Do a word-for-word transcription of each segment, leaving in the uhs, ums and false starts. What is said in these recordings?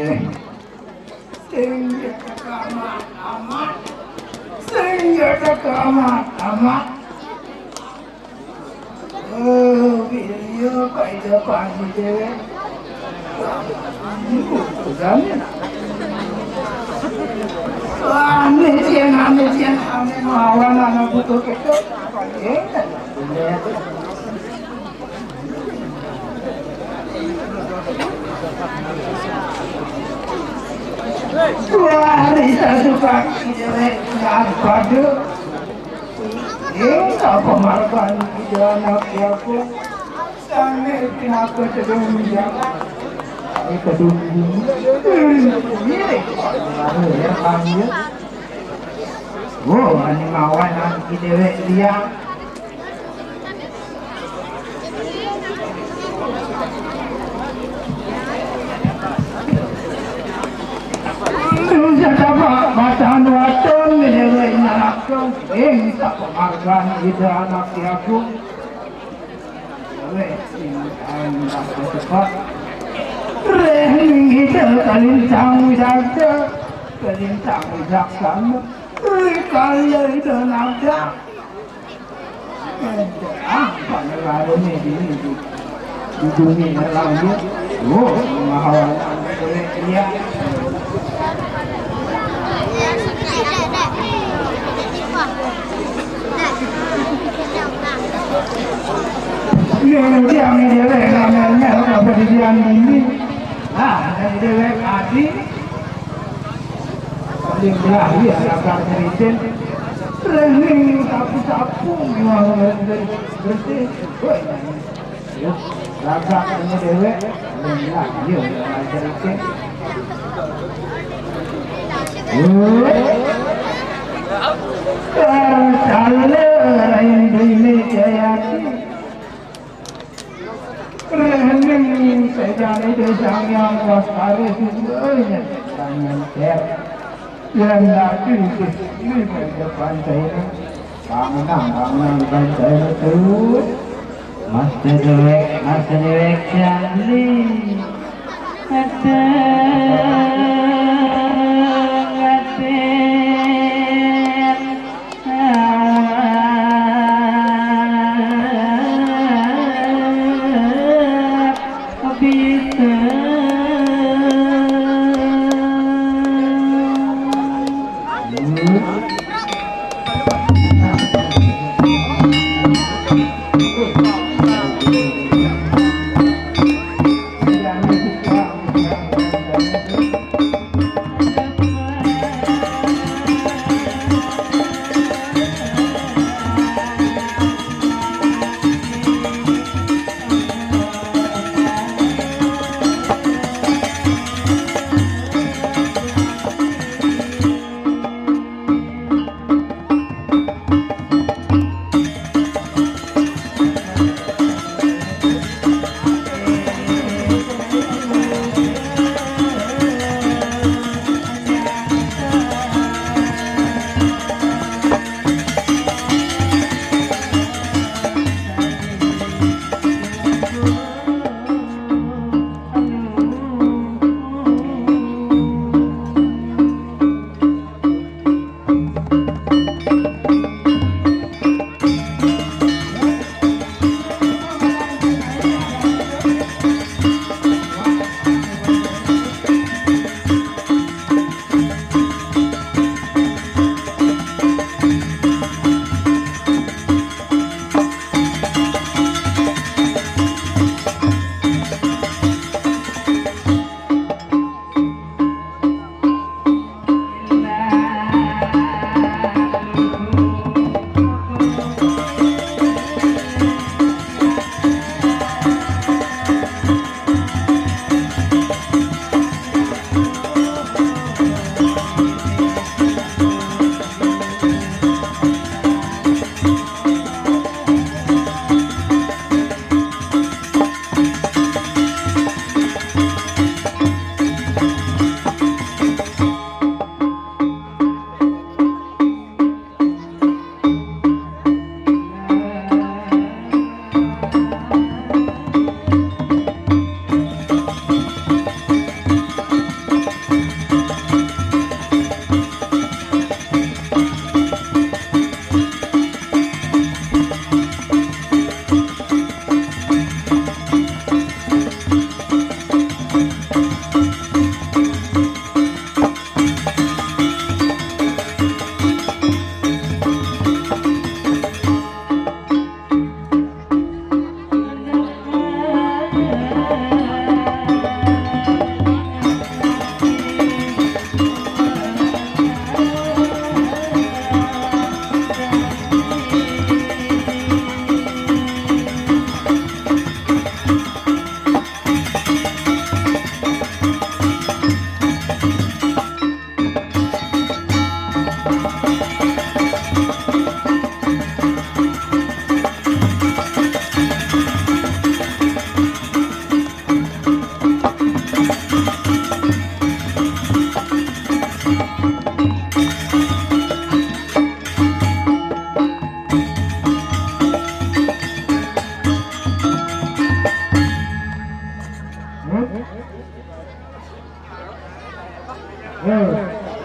Ih, sing ya teka amat-amat. Sing ya teka amat-amat. Oh, iya, Pak Ida, Pak Haji Dewe. Udah nih. Wah, nih, Cien, nih, Cien, nih, mawan, anak butuh kita. Apa ya? Wah, Rita suka cewek nggak padu. Ini apa marban di anak aku? Sampai kenapa sedang menjaga? Ini kedua ini. Ini ya, kamu. Oh, ini mawan anak cewek dia. Terus ada apa? Matan waton, ini narakong. Eh, minta penghargaan ide anak aku. Weh, ini anak cepat. Reh, ini kalintang wijaksa. Kalintang wijaksa. Reh, kaya ide anak. Ah, apa lalu ni di ni di di dunia lalu dia. Oh, mahawa. Iya. Ini dia ni dia leh, namanya apa di dia ni? Ah, dia leh hati. Paling berakhir akan cerita. Ning sapu-sapu, mau bersih. Woi, ya, rasa ini dewek. Alhamdulillah, iya, ngajar iki. Woi. Kang Saleh, Rain Dini Jayati. Rehening sejane Desa Hyang Lestari sesungguhnya tangan ter. Yang lagi di sini depan saya. Bangunan, bangunan depan saya itu. Mas Dewek, Mas Dewek, Jangli. Ada ngaten.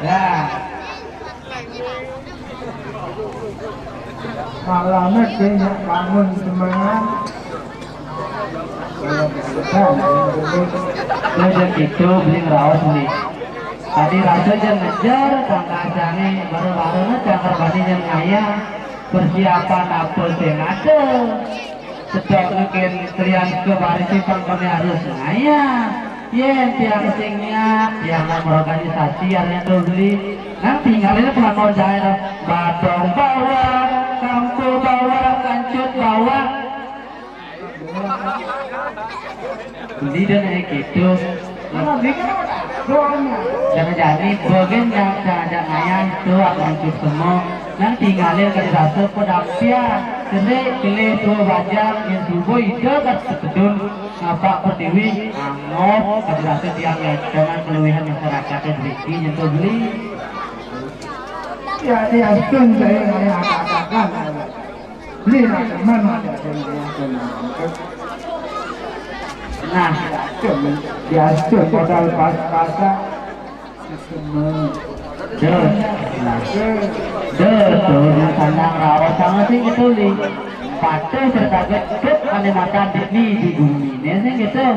Ya. Malamnya kayaknya bangun semangat. Belajar itu beli raos nih. Tadi rasa jangan ngejar, tangga jani baru-baru cakar bani yang ngaya. Persiapan apa sing ada? Sedok mungkin kalian ke baris simpang kami harus ngaya. Yen tiang sing niat, tiang organisasi yang itu beli. Nang tingalin pelakon jahé, batong bawa, kampo bawa, kancut bawa. Beli dan kayak gitu. Karena jani bagian yang ada ngayah tuh akan ikut semua. Nang tingalin kada rasa pedapia. Jadi pilih dua bajang yang subuh itu kat sekedun. Ngapa pertiwi, angop, kada rasa tiang yang dengan keluihan masyarakat yang beriki nyentuh beli. Ya, dia pun saya ngayah katakan. Beli nak teman ada yang ngayah teman. Nah, dia pun modal pas-pasan. Duh, nah. Duh, tuh, yang sandang rawa sama sih gitu, Li. Patuh serta getut ane matan di, di bumi ini sih gitu.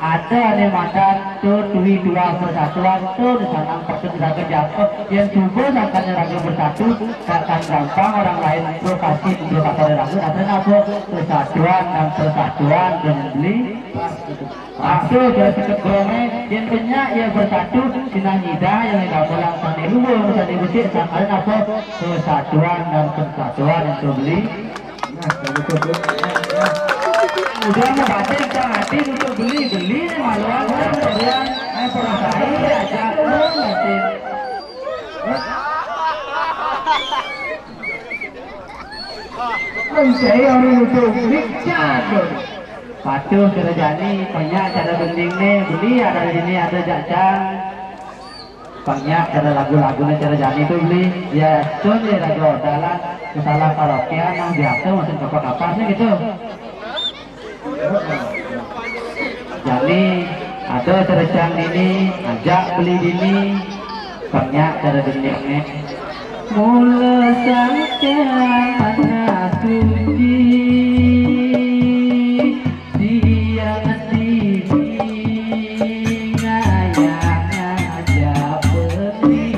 Ada ane matan tuh tui dua persatuan tuh di sana patuh raga jatuh. Yang coba sangkanya raga bersatu, takkan gampang orang lain provokasi, provokator raga, ada apa? Persatuan dan persatuan dan beli. Aduh, jadi kegrongnya, yang banyak yang bersatu, sinah nyidah, yang nggak pulang tani luhur, tani becik, sangkanya apa? Persatuan dan persatuan yang beli. Nah, kalau gitu. Udah mau baca, kita hati untuk beli, beli nih maluan, udah, udah, udah. Eh, perasaan aja, oh, nanti. Mencari orang untuk beli, jago. Patuh, kada jani, banyak cara bending nih, beli ada di sini, ada jajan. Banyak cara lagu-lagu nih, cara jani tuh beli. Ya, cun ya, lagu dalan, masalah karaokean, nah, biasa, macam apa-apa sih gitu. Jani, ada cara jani ini, ajak beli dini, banyak cara bending nih. Mula sangka anak suci, dia ngerti ngayah ngajak beli.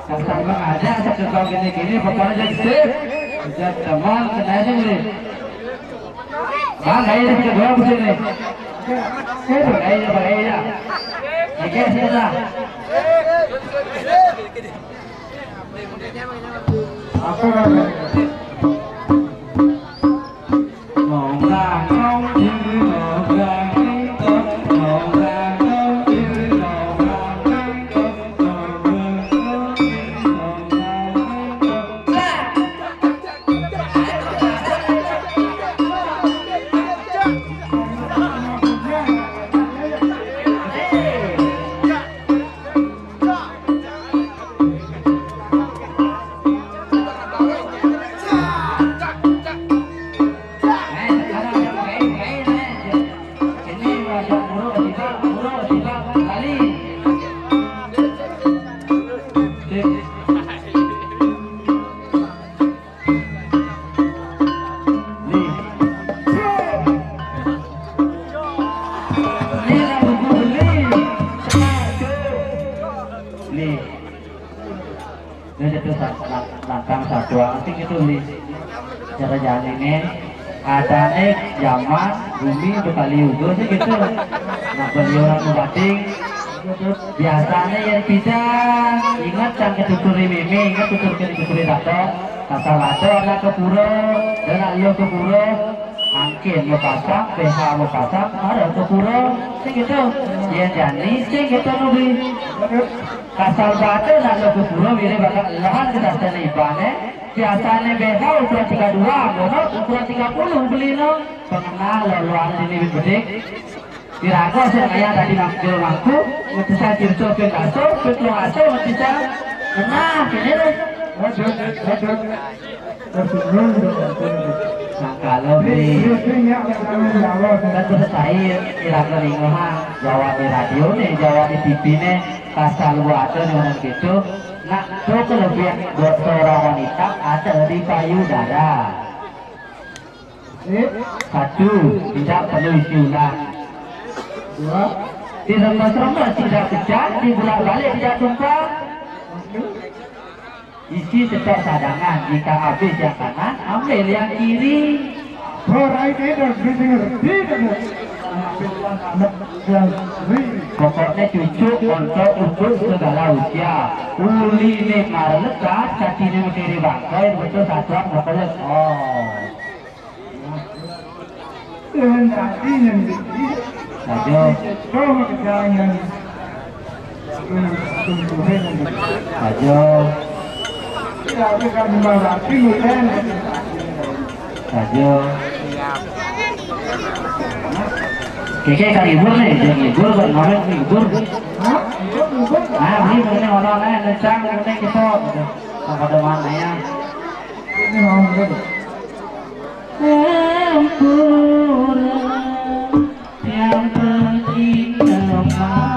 Kasar bang, ada satu bang gini-gini, pokoknya jadi sip. Jadi teman, kena aja nih. Bang, ayo kita dua di sini. Oke, bang, ayo, bang, ayo. Oke, sudah. Apa namanya? Nih, dia jatuh sa-, sa-, lantang satuan sih gitu, Li. Cara jalan ini, ada nih zaman bumi berkali uga sih gitu. Nah, beli orang mau bating, biasanya yang tidak ingat yang ketuturi mimi, ingat tutur ke tuturi datang, kata lato ada ke pura, dan ayo ke pura, angkin mau pasang, B H mau pasang, ada ke pura, sih gitu. Ya, jani sih gitu, nubi. Kasar batin nak ke pura, mirip bakal lahan kita seni ibane. Biasanya B H ukuran tiga dua, ngono ukuran tiga puluh beli no. Pengenal lo, lo ada di bibit bedik. Diraga sing kaya tadi mangkil mangku, ngetesan circo ping aso, ping telung aso ngetesan. Nah, ini deh. Waduh, waduh. Waduh, waduh, waduh. Nah, kalau di kan terus saya kira ke ringohan, Jawa di radio nih, Jawa di T V nih, kasar buat ada nih orang gitu. Nak tu kelebihan buat seorang wanita ada di payudara. Eh? Satu, tidak perlu isi ulang. Dua, diremas-remas tidak pecah, dibulak-balik tidak tumpah. Isi tetap cadangan, jika habis yang kanan, ambil yang kiri. Pokoknya cucuk untuk, untuk segala usia. Uli ni marlekas, katine kiri bangkai, betul satuan, betul. Oh. Saja. Saja. Saja. Keke kan libur nih, jangan libur, buat kemarin libur. Hah? Libur, libur. Ah, ini mana orang lain, lencang, mana kita. Apa ada mana ya? Ini mau libur. Ampura yang penting kemarin.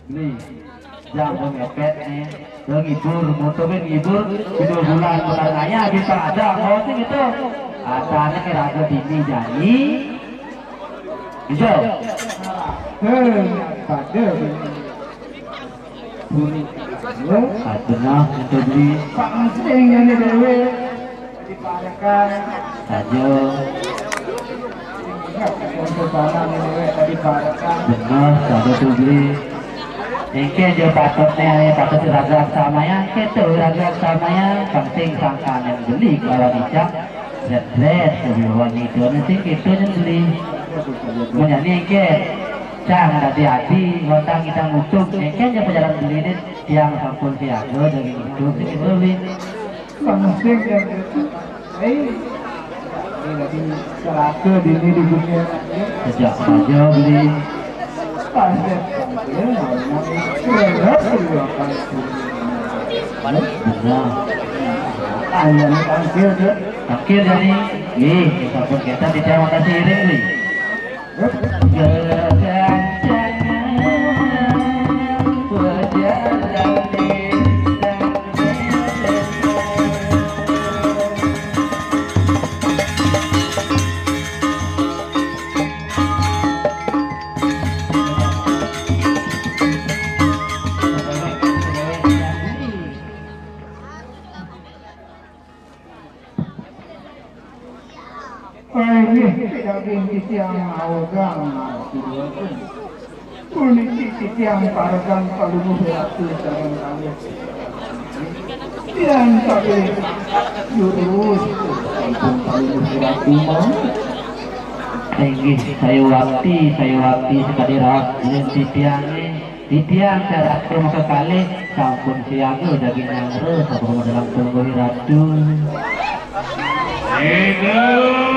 Nih, jangan mepet nih. Lo ngibur, motor kan ngibur, video bulan, bulan nanya, bisa ada, mau sih gitu. Katanya kira ada bini jadi. Bisa. Eh, pada bini. Bini. Ada nah, untuk beli. Pak Mesri yang nyanyi dewe. Diparekan. Saja. Untuk tanah ini, weh, tadi parekan. Benar, saja tuh beli. Engke je patutnya, ya, patut raga sama ya, engke tuh raga sama ya, penting sangkaan yang beli kalau dicak, red red, lebih wangi itu, nanti kita yang beli. Menyani engke, cang tadi hati, ngotang kita ngutuk, engke je pejalan beli ini, tiang sampun siaga, jadi ngutuk, gitu beli. Langsung ya, gitu. Hei, ini lagi celaka di ini di dunia. Sejak saja beli. Pas ya, ya, namanya. Kira-kira perlu apa itu? Benar. Hanya tangkil ya. Tangkil jadi. Ih, kita pun kita tidak mau kasih iring nih. Ai, nggih, daging titiang maogang, maogang. Puniki titiang paregang Palungguh Ratu sareng kalih. Tiang kalih jurus sampun Palungguh Ratu mah. Inggih, sayuwakti, sayuwakti sakadi rawuh titiange. Titiang Ratu makakalih sampun siaga jagi nyanggra saha dalam Palungguh Ratu. Inggih.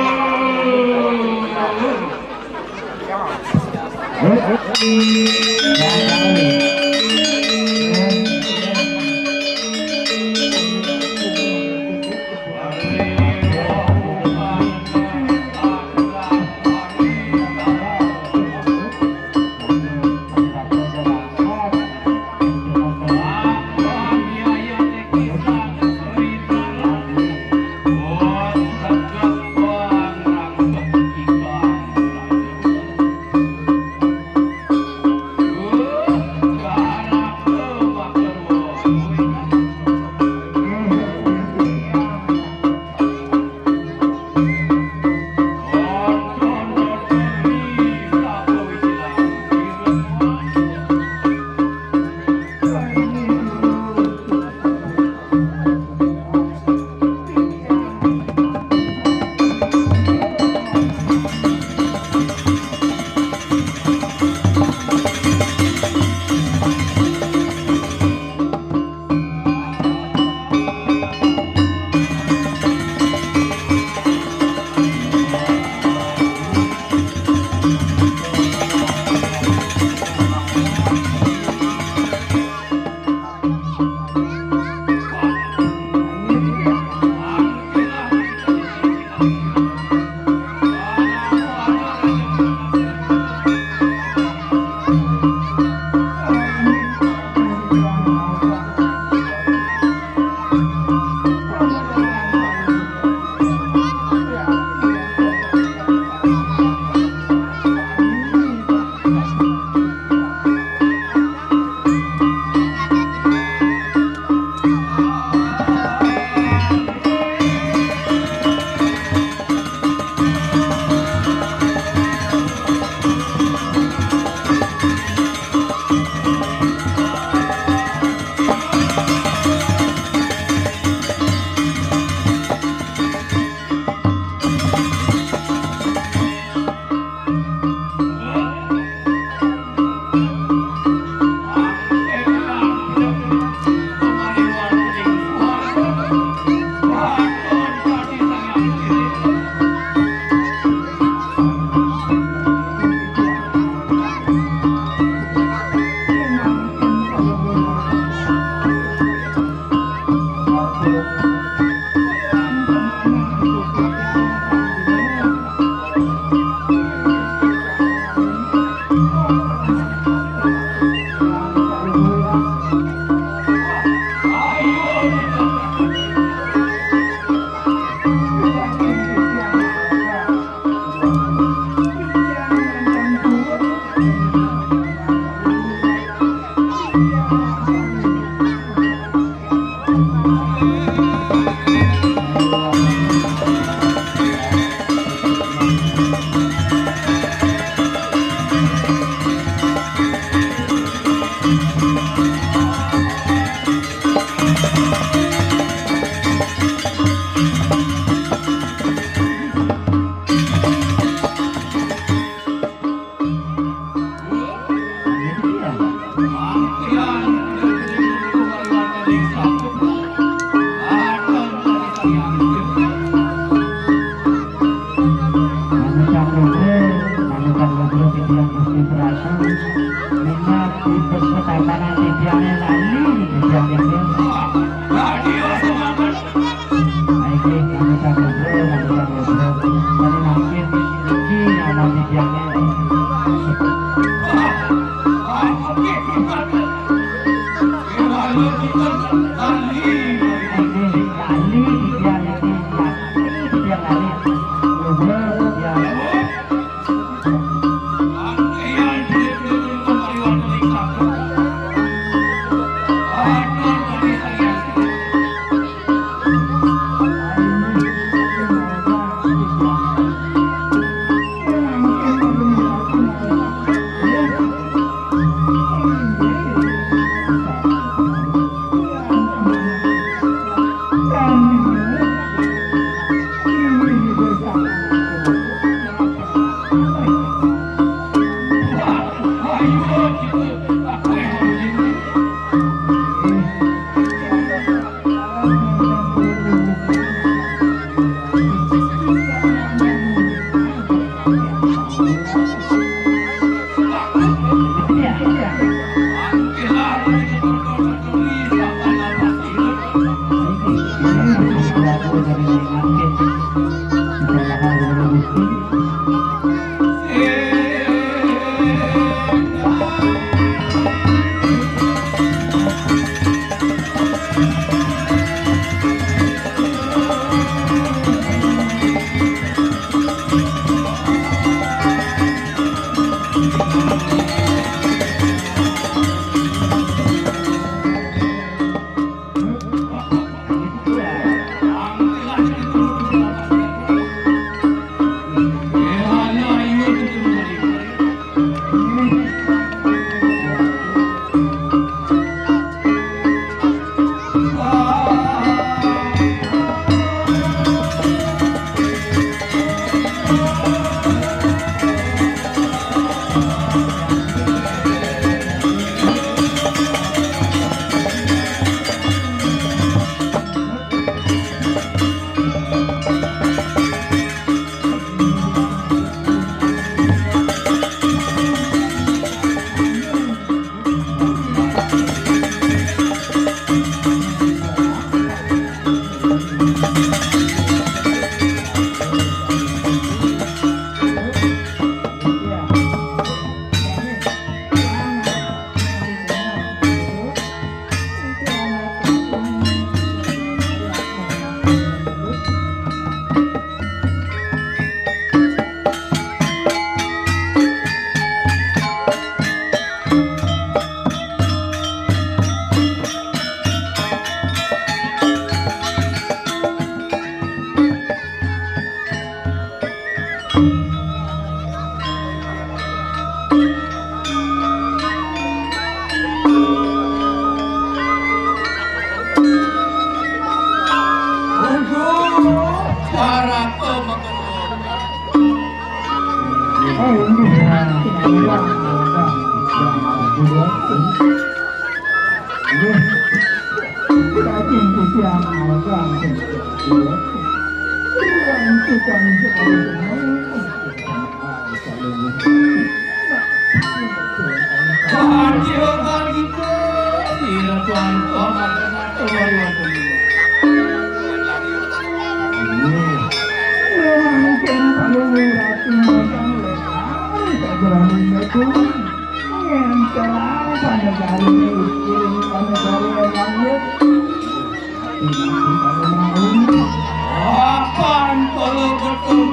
Apaan kalau betul?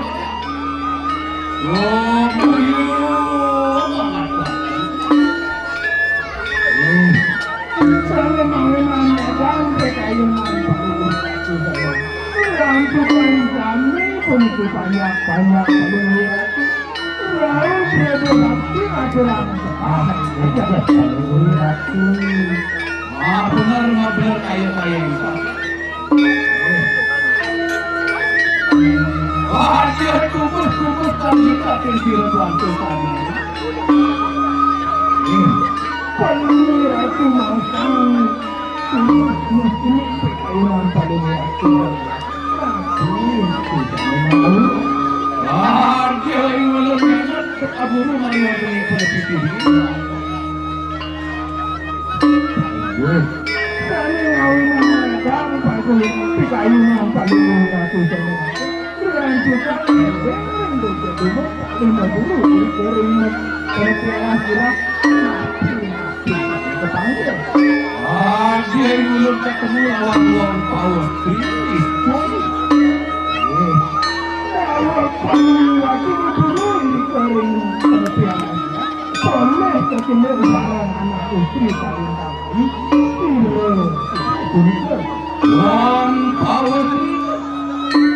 Oh, buyur. Saya mau nanya sampai kayu nampak. Lampukan kami pun itu banyak-banyak. Lalu dia berarti ada. Ah, ah, benar, benar, kayu-kayu. Wah, dia tumbus-tumbus kan kita pinggiran bantu kami. Perlu ratu masang tumbus-tumbus ini perkainan paling ratu. Tapi tidak mau. Wah, dia yang belum ingat, kabur malah yang pada pipi. Kami ngawinan madang, Pak Guru, di kayunan Pak Guru Ratu Sena. Berlanjutan, berlanjut, jadi mau Pak Lima Guru, dari Mas, dari Piala Sirah, mati, mati, kepanggil. Ada yang belum ketemu lawan Wong Paus, Tris, Boy. Eh. Lawan Pak Lima Guru, dari Piala Sirah. Boleh kecil barang anak istri paling kami. Wong Paus,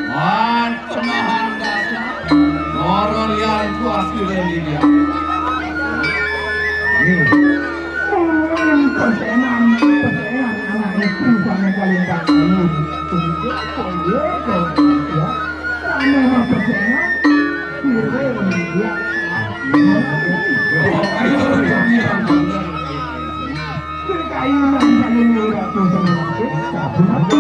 wan penahan dasar. Loro lian kuas di dia. Wong pesenan, pesenan anak istri sama paling kami. Boleh, boleh, ya. Ane mah pesengan, kire dia. Kekayunan paling murah tuh sama.